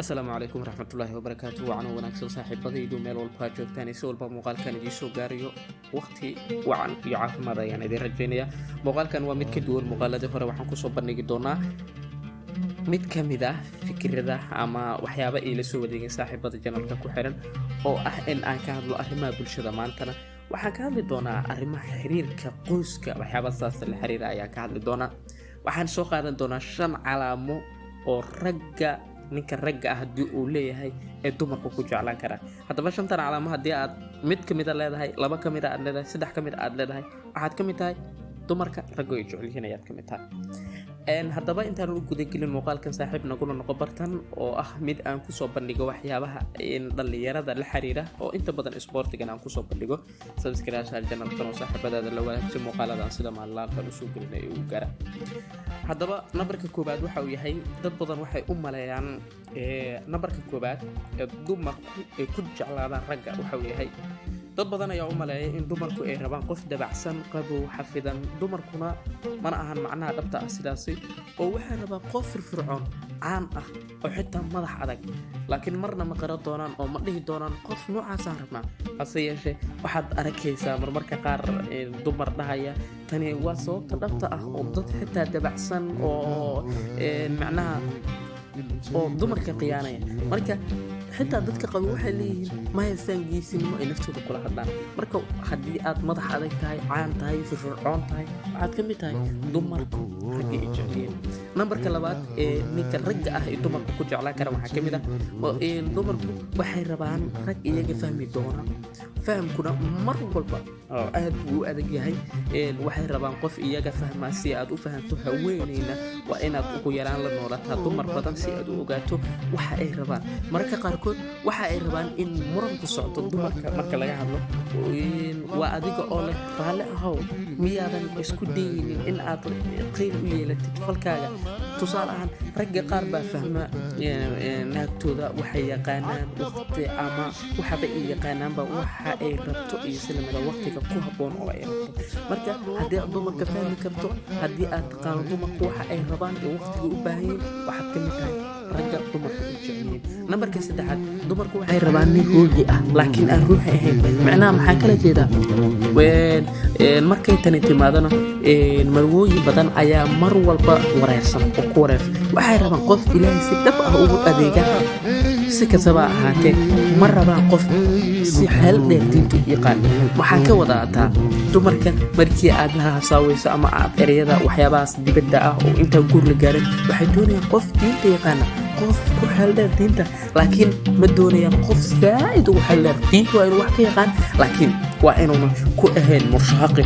Asalaamu calaykum waraxmatullaahi wabarakaatu. Wacan oo wanaagsan saaxiibadaydu, meel walba aad joogtaan iyo si walba muuqaalkan idiin soo gaarayo, waqti wacan iyo caafimaad ayaan idiin rajaynayaa. Muuqaalkan waa mid ka duwan muuqaaladii hore. Waxaan kusoo bandhigi doonaa mid ka mid ah fikrada ama waxyaaba ay la soo wadeegeen saaxiibada channelka ku xiran, oo ah in aan ka hadlo arrimaha bulshada. Maantana waxaan ka hadli doonaa arrimaha xiriirka qoyska, waxyaaba saas la xiriira ayaan ka hadli doonaa. Waxaan soo qaadan doonaa shan calaamo oo ragga, ninka ragga ah haddii uu leeyahay ee dumarku ku jeclaan karaa. Haddaba shantan calaamo haddii aad mid ka mida leedahay, laba ka mida aad leedahay, saddex ka mid aad leedahay, waxaad ka mid tahay dumarka raggu ay jecel yihiin ayaad ka mid tahay. Haddaba intaan u gudagelin muuqaalkan, saaxiib nagula noqo bartan oo ah mid aan kusoo bandhigo waxyaabaha dhallinyarada la xiriira oo inta badan isboortigan aan kusoo bandhigo. Subscribe channelkan oo saaxiibadaada la wadaagsi muuqaaladan sida maalinlaankan usoo gelinay uu gaara. Haddaba nambarka koowaad waxa uu yahay, dad badan waxay u maleeyaan nambarka koowaad ee dumarku ay ku jeclaadaan ragga waxa uu yahay, dad badan ayaa u maleeya in dumarku ay rabaan qof dabacsan, qabow, xafidan. Dumarkuna mana ahan macnaha dhabta ah sidaasi, oo waxay rabaan qof firfircoon, caan ah oo xitaa madax adag, laakiin marna ma qara doonaan oo ma dhihi doonaan qof noocaasaan rabnaa. Hase yeeshee waxaad arkaysaa marmarka qaar dumar dhahaya tani waa sababta dhabta ah, oo dad xitaa dabacsan oo macnaha oo dumarka khiyaanaya. Marka xitaa dadka qaba waxay leeyihiin ma haystaan geesinimo ay naftooda kula hadlaan. Marka haddii aad madax adag tahay, caan tahay, firfircoon tahay, waxaad ka mid tahay dumarku ragga ay jecelyihiin. Nambarka labaad ee ninka ragga ah ee dumarku ku jeclaan kara waxaa ka mid ah, dumarku waxay rabaan rag iyaga fahmi doona. Fahamkuna mar walba oo aad buu u adag yahay. Waxay rabaan qof iyaga fahmaa. Si aad u fahanto haweeneyna, waa inaad ugu yaraan la noolataa dumar badan si aad u ogaato waxa ay rabaan. Mararka qaarkood waxa ay rabaan in muranku socdo. Dumarka marka laga hadlo, waa adiga oo leh raalli ahow, miyaadan isku dayeynin in aad qiil u yeelatid falkaaga? Tusaale ahaan, ragga qaar baa fahma naagtooda, waxay yaqaanaan waqti ama waxaba ay yaqaanaanba waxa ay rabto iyo silamida waqtiga ku habboon oo ay rabto. Marka haddii aad dumarka fahmi karto, haddii aad taqaano dumarku waxa ay rabaan iyo waqtiga u baahan yihiin, waxaad ka mid tahay ragga dumarku u jecelyihiin. Nambarka saddexaad, dumarku waxay rabaan nin ruuxi ah laakiin aan ruuxi ahayn. Macnaha maxaa kala jeedaa? Markay tani timaadana, marwooyin badan ayaa mar walba wareersan oo ku wareersan. Waxay rabaan qof Ilaahay si dhab ah ugu adeega, si kastaba ahaatee ma rabaan qof si xeel dheer diintu yaqaan. Waxaa ka wadaataa dumarka markii aad la hasaaweyso ama aad ereyada waxyaabahaas dibadda ah oo intaan guur la gaarin, waxay doonayaan qof diinta yaqaana, qof ku xeel dheer diinta, laakiin ma doonayaan qof saa'id ugu xeel dheer diinta. Waa inuu wax ka yaqaan, laakiin waa inuuna ku ahayn murshaaqi.